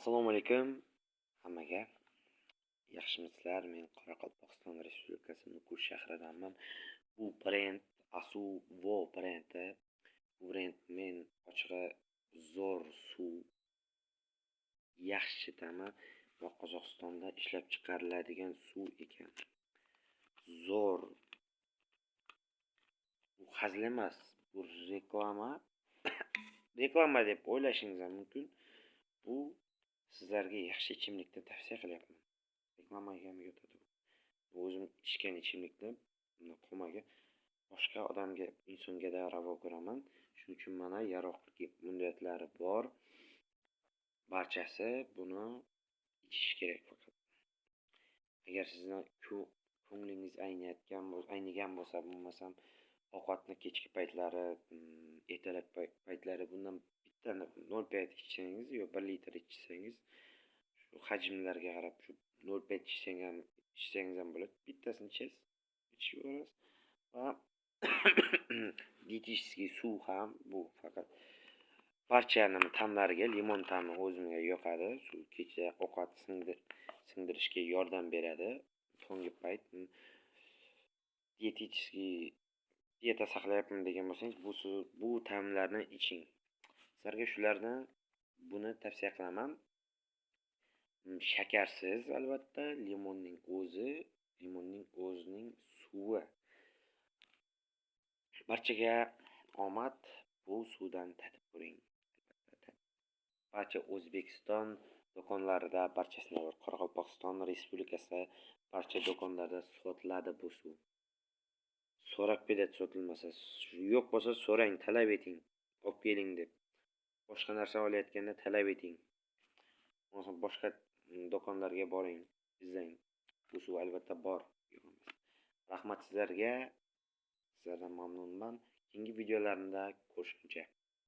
Assalomu alaykum hammaga. Yaxshimisizlar? Men Qoraqalpog'iston Respublikasi Nukus shahridanman. Bu brend Asuvo brendi. Bu brend men ochig'i zo'r suv, yaxshi ta'mi va Qozog'istonda ishlab chiqariladigan suv ekan. Zo'r. Bu hazil emas, bu reklama. Reklama deb o'ylashingiz ham mumkin. Bu sizlarga yaxshi ichimlikni tavsiya qilyapman. Reklamaga ham yotadi bu. O'zim ichgan ichimlikni qo'maga boshqa odamga, insonga-da ravo ko'raman. Shuning uchun mana yaroqli muddatlari bor. Barchasi buni ichish kerak faqat. Agar sizni ko'nglingiz aynayotgan aynigan bo'lsa, bo'lmasam ovqatni kechki paytlari, ertalab paytlari bundan bitta 0,5 ichsangiz yo 1 litr ichsangiz, shu hajmlarga qarab shu 0,5 ichsang ham ichsangiz ham bo'ladi. Bittasini ichasiz, ichib yuborasiz va диетический suv ham bu faqat barcha nima ta'mlariga limon ta'mi o'zimga yoqadi. Suv kecha ovqat singdirishga yordam beradi. Tungi payt диетический dieta saqlayapman degan bo'lsangiz, bu suv, bu ta'mlarni iching. Sizlarga shularni buni tavsiya qilaman. Shakarsiz albatta, limonning o'zi, limonning o'zining suvi. Barchaga omad, bu suvdan tatib ko'ring. Barcha O'zbekiston do'konlarida barchasida bor. Qoraqalpog'iston Respublikasi barcha do'konlarda sotiladi bu suv. So'rab keladi sotilmasa. Yo'q bo'lsa so'rang, talab eting, olib keling deb. Boshqa narsa olayotganda talab eting. Bo'lmasa boshqa do'konlarga boring, izlang. Bu suv albatta bor. Yo'q emas. Rahmat sizlarga. Sizlardan mamnunman. Keyingi videolarimda ko'rishguncha.